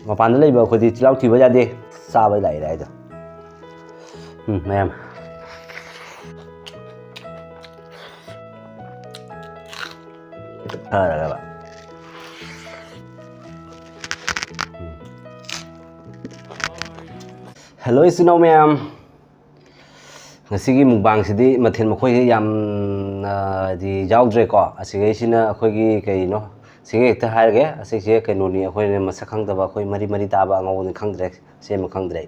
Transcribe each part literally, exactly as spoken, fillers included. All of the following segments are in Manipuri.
ꯃꯄꯥꯟꯗ ꯂꯩꯕ ꯑꯩꯈꯣꯏꯗꯤ ꯆꯤꯜꯍꯥꯎ ꯊꯤꯕ ꯌꯥꯗꯦ, ꯆꯥꯕ ꯂꯥꯛꯏꯔꯦ ꯍꯥꯏꯗꯣ꯫ ꯎꯝ, ꯃꯌꯥꯝ꯫ ꯐꯔꯒꯕ꯫ ꯎꯝ꯫ ꯍꯜꯂꯣ, ꯏꯆꯤꯟ ꯏꯅꯥꯎ ꯃꯌꯥꯝ꯫ ꯉꯁꯤꯒꯤ ꯃꯨꯛꯕꯥꯡꯁꯤꯗꯤ ꯃꯊꯦꯜ ꯃꯈꯣꯏꯁꯦ ꯌꯥꯝꯅꯗꯤ ꯌꯥꯎꯗ꯭ꯔꯦꯀꯣ꯫ ꯑꯁꯤꯈꯩꯁꯤꯅ ꯑꯩꯈꯣꯏꯒꯤ ꯀꯩꯅꯣ, ꯁꯤꯒ ꯍꯦꯛꯇ ꯍꯥꯏꯔꯒꯦ꯫ ꯑꯁꯤꯁꯦ ꯀꯩꯅꯣꯅꯤ, ꯑꯩꯈꯣꯏꯅ ꯃꯁꯛ ꯈꯪꯗꯕ, ꯑꯩꯈꯣꯏ ꯃꯔꯤ ꯃꯔꯤ ꯇꯥꯕ ꯑꯉꯧꯕꯅꯤ, ꯈꯪꯗ꯭ꯔꯦ, ꯁꯦꯝꯕ ꯈꯪꯗ꯭ꯔꯦ꯫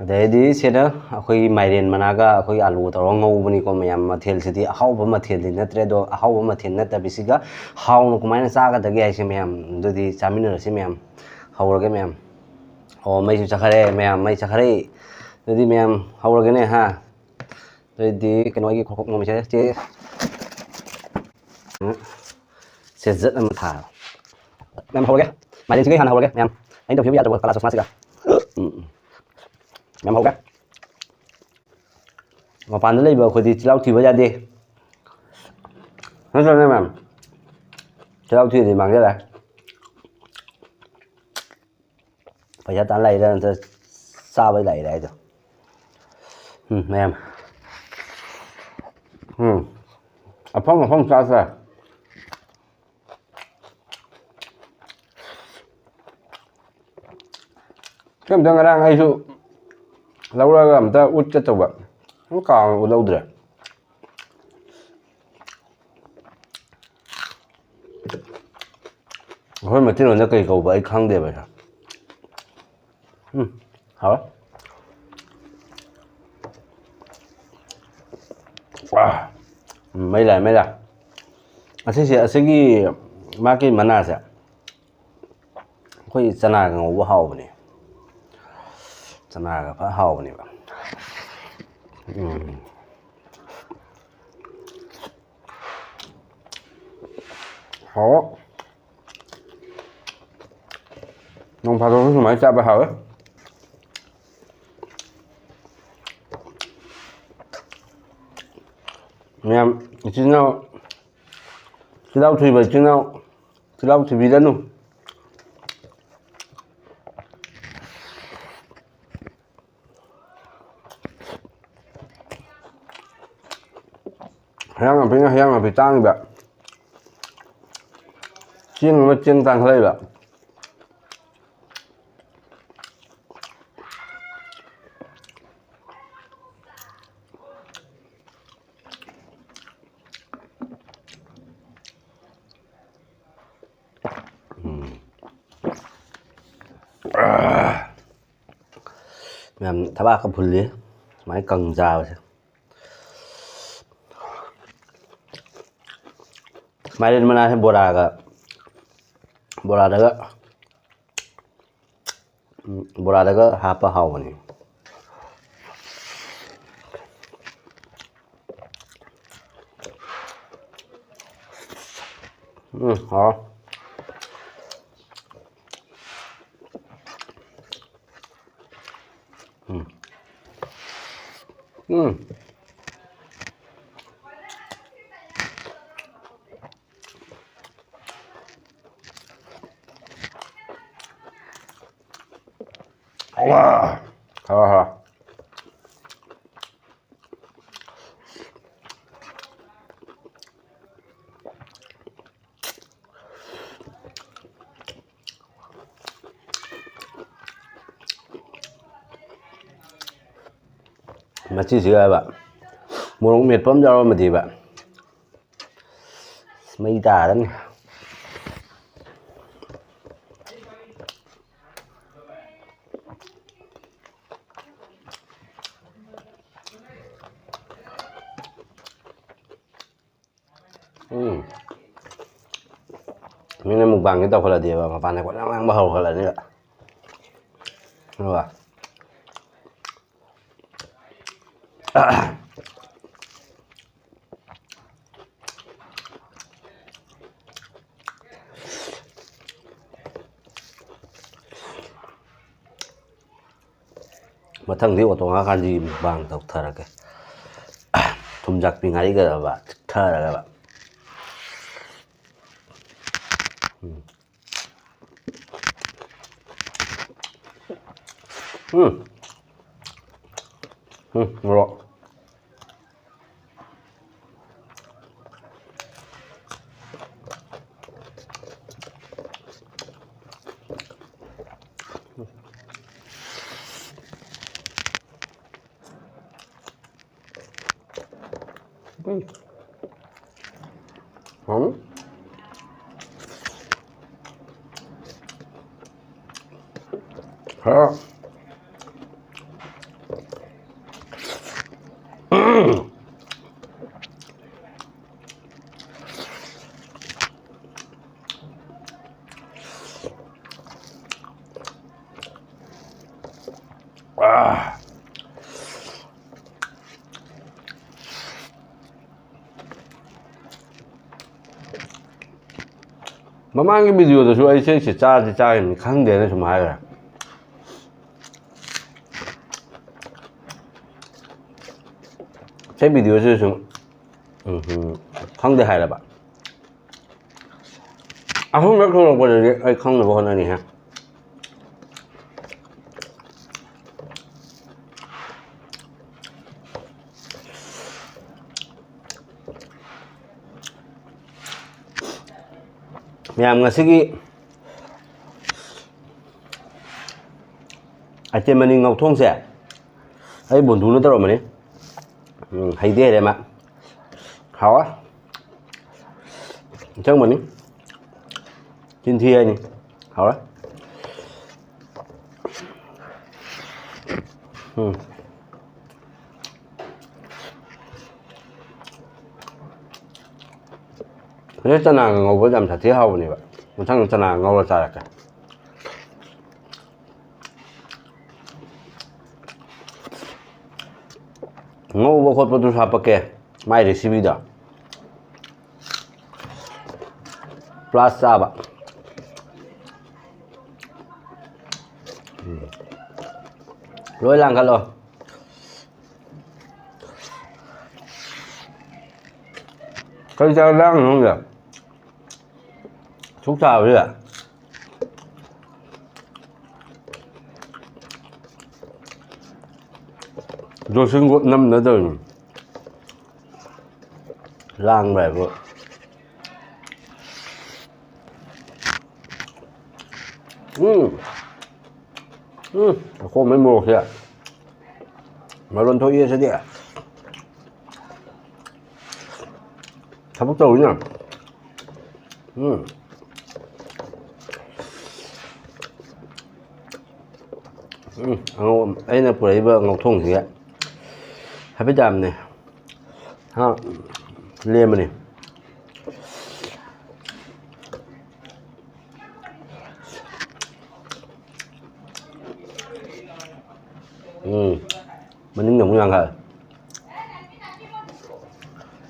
ꯑꯗꯩꯗꯤ ꯁꯤꯗ ꯑꯩꯈꯣꯏꯒꯤ ꯃꯥꯏꯔꯦꯟ ꯃꯅꯥꯒ ꯑꯩꯈꯣꯏꯒꯤ ꯑꯥꯂꯨꯒ ꯇꯧꯔꯒ ꯉꯧꯕꯅꯤꯀꯣ ꯃꯌꯥꯝ꯫ ꯃꯊꯦꯜꯁꯤꯗꯤ ꯑꯍꯥꯎꯕ ꯃꯊꯦꯜꯗꯤ ꯅꯠꯇ꯭ꯔꯦ, ꯑꯗꯣ ꯑꯍꯥꯎꯕ ꯃꯊꯦꯜ ꯅꯠꯇꯕꯤꯁꯤꯒ ꯍꯥꯎꯅ ꯀꯃꯥꯏꯅ ꯆꯥꯒꯗꯒꯦ ꯍꯥꯏꯁꯦ ꯃꯌꯥꯝ꯫ ꯑꯗꯨꯗꯤ ꯆꯥꯃꯤꯟꯅꯔꯁꯤ ꯃꯌꯥꯝ꯫ ꯍꯧꯔꯒꯦ ꯃꯌꯥꯝ꯫ ꯑꯣ, ꯃꯩꯁꯨ ꯆꯠꯈꯔꯦ ꯃꯌꯥꯝ, ꯃꯩ ꯆꯠꯈꯔꯦ꯫ ꯑꯗꯨꯗꯤ ꯃꯌꯥꯝ ꯍꯧꯔꯒꯦꯅꯦ ꯍꯥ꯫ ꯑꯗꯨꯗꯤ ꯀꯩꯅꯣ, ꯑꯩꯒꯤ ꯈꯣꯡꯎꯞ ꯃꯃꯤꯁꯦ ꯆꯦ-, ꯎꯝ, ꯁꯦ ꯖꯠ ꯑꯃ ꯊꯥꯔꯣ꯫ ꯃꯌꯥꯝ ꯍꯧꯔꯒꯦ꯫ ꯃꯥꯏꯔꯦꯟꯁꯤꯒ ꯍꯥꯟꯅ ꯍꯧꯔꯒꯦ ꯃꯌꯥꯝ꯫ ꯑꯩꯅ ꯇꯧꯈꯤꯕ ꯌꯥꯗ꯭ꯔꯕ ꯀꯂꯥ ꯆꯁꯃꯥꯁꯤꯒ꯫ ꯎꯝ, ꯎꯝ꯫ ꯃꯌꯥꯝ ꯍꯧꯔꯒꯦ꯫ ꯃꯄꯥꯟꯗ ꯂꯩꯕ ꯑꯩꯈꯣꯏꯗꯤ ꯆꯤꯜꯍꯥꯎ ꯊꯤꯕ ꯌꯥꯗꯦ꯫ ꯅꯠꯇ꯭ꯔꯅꯦ ꯃꯌꯥꯝ? ꯆꯤꯜꯍꯥꯎ ꯊꯤꯔꯗꯤ ꯃꯥꯡꯖꯔꯦ꯫ ꯄꯩꯁꯥ ꯇꯥꯟ ꯂꯥꯛꯏꯔ ꯅꯠꯇ꯭ꯔ ꯆꯥꯕꯩ ꯂꯥꯛꯏꯔ ꯍꯥꯏꯗꯣ꯫ ꯎꯝ, ꯃꯌꯥꯝ꯫ ꯎꯝ꯫ ꯑꯐꯪ ꯑꯐꯪ ꯆꯥ ꯆꯥ꯫ ꯁꯤ ꯑꯝꯇ ꯉꯔꯥꯡ ꯑꯩꯁꯨ ꯂꯧꯔꯒ ꯑꯝꯇ ꯎꯠꯀꯦ ꯇꯧꯕ꯫ ꯑꯗꯨꯝ ꯀꯥꯎꯅ ꯎꯠꯍꯧꯗ꯭ꯔꯦ꯫ ꯑꯩꯈꯣꯏ ꯃꯩꯇꯩꯂꯣꯟꯗ ꯀꯔꯤ ꯀꯧꯕ ꯑꯩ ꯈꯪꯗꯦꯕ ꯑꯩꯁꯨ꯫ ꯎꯝ, ꯍꯥꯎꯋꯦ꯫ ꯑꯥ, ꯎꯝ, ꯃꯩ ꯂꯥꯛꯑꯦ, ꯃꯩ ꯂꯥꯛꯑꯦ꯫ ꯑꯁꯤꯁꯦ, ꯑꯁꯤꯒꯤ ꯃꯥꯒꯤ ꯃꯅꯥꯁꯦ ꯑꯩꯈꯣꯏ ꯆꯅꯥꯒ ꯉꯧꯕ ꯍꯥꯎꯕꯅꯦ꯫ ꯆꯅꯥꯒ ꯐꯖ ꯍꯥꯎꯕꯅꯦꯕ꯫ ꯎꯝ꯫ ꯍꯥꯎ꯫ ꯅꯣꯡ ꯐꯥꯗꯣꯛꯁꯨ ꯁꯨꯃꯥꯏꯅ ꯆꯥꯕ ꯍꯥꯎꯋꯦ꯫ ꯃꯌꯥꯝ, ꯏꯆꯤꯟ ꯏꯅꯥꯎ, ꯆꯤꯜꯍꯥꯎ ꯊꯤꯕ ꯏꯆꯤꯟ ꯏꯅꯥꯎ, ꯆꯤꯜꯍꯥꯎ ꯊꯤꯕꯤꯔꯅꯨ꯫ ꯍꯤꯟꯖꯥꯡ ꯅꯥꯄꯤꯅ ꯍꯤꯟꯖꯥꯡ ꯅꯥꯄꯤ ꯇꯥꯡꯉꯤꯕ, ꯆꯦꯡ ꯑꯃ ꯆꯦꯡ ꯇꯥꯡꯈꯠꯂꯛꯏꯕ꯫ ꯎꯝ꯫ ꯃꯌꯥꯝ ꯊꯕꯥꯛꯀ ꯐꯨꯜꯂꯤ ꯁꯨꯃꯥꯏꯅ ꯀꯪ ꯆꯥꯕꯁꯦ꯫ ꯃꯥꯏꯔꯦꯟ ꯃꯅꯥꯁꯦ ꯕꯣꯔꯥꯒ, ꯕꯣꯔꯥꯗꯒ, ꯎꯝ, ꯕꯣꯔꯥꯗꯒ ꯍꯥꯞꯄ ꯍꯥꯎꯕꯅꯤ꯫ ꯎꯝ, ꯍꯥꯎ꯫ ꯎꯝ꯫ ꯎꯝ꯫ ꯋꯥ꯫ ꯍꯥꯎ, ꯍꯥꯎ꯫ ꯃꯆꯤꯁꯤꯒ ꯍꯥꯏꯕ ꯃꯣꯔꯣꯛ ꯃꯦꯠꯄ ꯑꯃ ꯌꯥꯎꯔꯝꯃꯗꯤꯕ꯫ ꯃꯩ ꯇꯥꯔꯅꯤ꯫ ꯎꯝ꯫ ꯃꯤꯅ ꯃꯨꯛꯕꯥꯡꯁꯦ ꯇꯧꯈꯠꯂꯗꯤꯕ ꯃꯄꯥꯟꯗ ꯀꯣꯏꯂꯥꯡ ꯂꯥꯡꯕ ꯍꯧꯔꯛꯈꯠꯂꯅꯤꯕ꯫ ꯑꯗꯨꯒ ꯃꯊꯪꯗꯤ ꯑꯣꯇꯣ ꯉꯥ ꯈꯥꯟꯖꯤ ꯃꯨꯛꯕꯥꯡ ꯇꯧꯊꯔꯒꯦ꯫ ꯊꯨꯝꯖꯥꯛꯄꯤ ꯉꯥꯔꯤꯒ ꯆꯤꯛꯊꯔꯒꯕ꯫ ꯎꯝ꯫ ꯎꯝ꯫ ꯎꯝ, ꯃꯣꯔꯣꯛ꯫ ꯎꯝ꯫ ꯍꯥꯎ꯫ ꯑꯥ꯫ ꯃꯃꯥꯡꯒꯤ video ꯗꯁꯨ ꯑꯩꯁꯦ ꯁꯤ ꯆꯥꯗꯤ ꯆꯥꯈꯤꯕꯅꯤ, ꯈꯪꯗꯦꯅ ꯁꯨꯝ ꯍꯥꯏꯈ꯭ꯔꯦ꯫ ꯁꯤ video ꯁꯤ ꯁꯨꯝ, ꯎꯝ, ꯎꯝ, ꯈꯪꯗꯦ ꯍꯥꯏꯔꯕ꯫ ꯑꯍꯨꯝꯂꯛ ꯊꯣꯡꯉꯛꯄꯗꯗꯤ ꯑꯩ ꯈꯪꯅꯕ ꯍꯣꯠꯅꯅꯤꯍꯦ꯫ ꯃꯌꯥꯝ, ꯉꯁꯤꯒꯤ item ꯑꯅꯤ ꯉꯧꯊꯣꯡꯁꯦ ꯑꯩ ꯕꯣꯟꯗꯨꯅ ꯇꯧꯔꯝꯕꯅꯤ꯫ ꯎꯝ, ꯍꯩꯗꯤ ꯍꯩꯔꯦ ꯃꯥ꯫ ꯍꯥꯎꯋꯦ꯫ ꯑꯁꯦꯡꯕꯅꯤ꯫ ꯆꯤꯟ ꯊꯤ ꯍꯥꯏꯅꯤ꯫ ꯍꯥꯎꯋꯦ꯫ ꯎꯝ꯫ ꯍꯧꯖꯤꯛ ꯆꯅꯥꯒ ꯉꯧꯕ ꯌꯥꯝ ꯁꯥꯊꯤ ꯍꯥꯎꯕꯅꯦꯕ꯫ ꯃꯊꯪ ꯆꯅꯥ ꯉꯧꯔ ꯆꯥꯔꯛꯀꯦ꯫ ꯉꯧꯕ ꯈꯣꯠꯄꯗꯨꯁꯨ ꯍꯥꯄꯛꯀꯦ ꯃꯥꯏ recipe ꯗꯣ꯫ Plus ꯆꯥꯕ꯫ ꯎꯝ꯫ ꯂꯣꯏ ꯂꯥꯡꯈꯠꯂꯣ꯫ ꯀꯔꯤ ꯆꯥ ꯂꯥꯡꯉꯤꯅꯣ ꯈꯪꯗꯦ꯫ ꯁꯨꯛ ꯆꯥꯕꯁꯤꯗ꯫ ꯖꯣꯁꯤꯟꯒꯣꯠ ꯅꯝꯅ ꯇꯧꯔꯤꯅꯤ꯫ ꯂꯥꯡꯕ ꯍꯥꯏꯕꯨ꯫ ꯎꯝ꯫ ꯎꯝ꯫ ꯑꯀꯣꯝꯕꯩ ꯃꯣꯔꯣꯛꯁꯦ ꯃꯔꯣꯟ ꯊꯣꯛꯏ ꯁꯤꯗꯤ꯫ ꯊꯕꯛ ꯇꯧꯔꯤꯅ꯫ ꯎꯝ꯫ ꯎꯝ, ꯑꯉꯧ-, ꯑꯩꯅ ꯄꯨꯔꯛꯏꯕ ꯉꯧꯊꯣꯡꯁꯤꯒ ꯍꯥꯏꯐꯦꯠ ꯌꯥꯝꯅꯦ꯫ ꯍꯥ, ꯂꯦꯝꯕꯅꯤ꯫ ꯎꯝ, ꯃꯅꯤꯡꯗ ꯑꯃꯨꯛ ꯂꯥꯡꯈꯠꯂꯦ꯫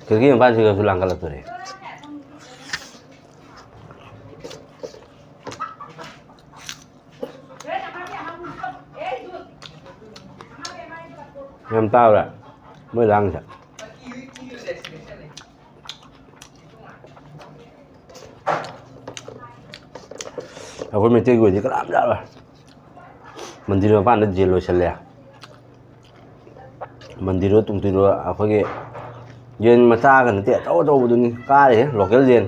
ꯈꯤꯔꯀꯤ ꯃꯄꯥꯟꯁꯤꯒꯁꯨ ꯂꯥꯡꯈꯠꯂꯛꯇꯣꯔꯦ꯫ ꯌꯥꯝ ꯇꯥꯕ꯭ꯔꯥ ꯃꯣꯏ ꯂꯥꯡꯉꯤꯁꯦ? ꯑꯩꯈꯣꯏ ꯃꯩꯇꯩꯒꯤ ꯑꯣꯏꯗꯤ ꯀꯅꯥꯝ ꯆꯥꯔꯣꯏ꯫ ꯃꯟꯗꯤꯔ ꯃꯄꯥꯟꯗ ꯌꯦꯟ ꯂꯣꯏꯁꯜꯂꯦ꯫ ꯃꯟꯗꯤꯔꯣ ꯇꯨꯡꯇꯤꯔꯣ ꯑꯩꯈꯣꯏꯒꯤ ꯌꯦꯟ ꯃꯆꯥꯒ ꯅꯠꯇꯦ, ꯑꯆꯧ ꯑꯆꯧꯕꯗꯨꯅꯤ ꯀꯥꯔꯤꯁꯦ, ꯂꯣꯀꯦꯜ ꯌꯦꯟ꯫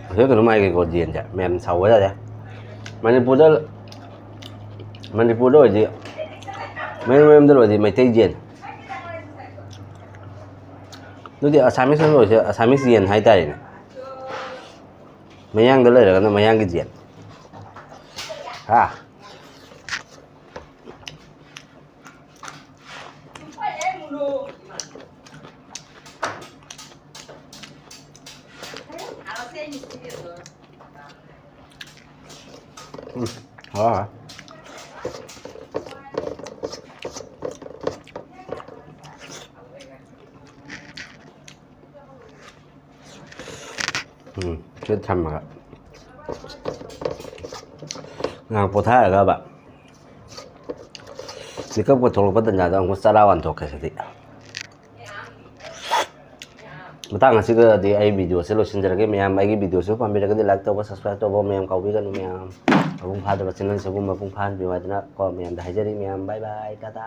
ꯍꯧꯖꯤꯛ ꯀꯩꯅꯣꯝ ꯍꯥꯏꯒꯦꯀꯣ, ꯌꯦꯟꯁꯦ ꯃꯌꯥꯝ ꯁꯥꯎꯕ ꯌꯥꯗꯦ꯫ ꯃꯅꯤꯄꯨꯔꯗ, ꯃꯅꯤꯄꯨꯔꯗ ꯑꯣꯏꯗꯤ, ꯃꯌꯨꯝ ꯃꯌꯨꯝꯗ ꯑꯣꯏꯗꯤ ꯃꯩꯇꯩ ꯌꯦꯟ꯫ ꯑꯗꯨꯗꯤ ꯑꯁꯥꯃꯤꯁ ꯑꯃ ꯑꯣꯏꯔꯁꯨ ꯑꯁꯥꯃꯤꯁ ꯌꯦꯟ ꯍꯥꯏꯇꯥꯔꯦꯅꯦ꯫ ꯃꯌꯥꯡꯗ ꯂꯩꯔꯒꯅ ꯃꯌꯥꯡꯒꯤ ꯌꯦꯟ꯫ ꯍꯥ? ꯎꯝ, ꯍꯥꯎꯔꯦ꯫ ꯎꯝ, ꯁꯤ ꯊꯝꯃꯒ ꯉꯥꯏꯍꯥꯛ ꯄꯣꯊꯥꯔꯒꯕ, ꯃꯤꯀꯞꯀ ꯊꯣꯛꯂꯛꯄ ꯇꯟꯖꯥꯗ ꯑꯃꯨꯛ ꯆꯔꯥ ꯋꯥꯟꯊꯣꯛꯀꯦ ꯁꯤꯗꯤ꯫ ꯃꯇꯥꯡ ꯑꯁꯤꯗꯗꯤ ꯑꯩ ꯚꯤꯗꯤꯑꯣꯁꯦ ꯂꯣꯏꯁꯤꯟꯖꯔꯒꯦ꯫ ꯃꯌꯥꯝ ꯑꯩꯒꯤ ꯚꯤꯗꯤꯑꯣꯁꯦ ꯄꯥꯝꯕꯤꯔꯒꯗꯤ like ꯇꯧꯕ, subscribe ꯇꯧꯕ ꯃꯌꯥꯝ ꯀꯥꯎꯕꯤꯒꯅꯨ꯫ ꯃꯌꯥꯝ ꯃꯄꯨꯡ ꯐꯥꯗꯕ channel ꯁꯤꯕꯨ ꯃꯄꯨꯡ ꯐꯥꯍꯟꯕꯤꯌꯨ ꯍꯥꯏꯗꯅ ꯀꯣ ꯃꯌꯥꯝꯗ ꯍꯥꯏꯖꯔꯤ꯫ ꯃꯌꯥꯝ bye bye, ꯇꯥꯇꯥ꯫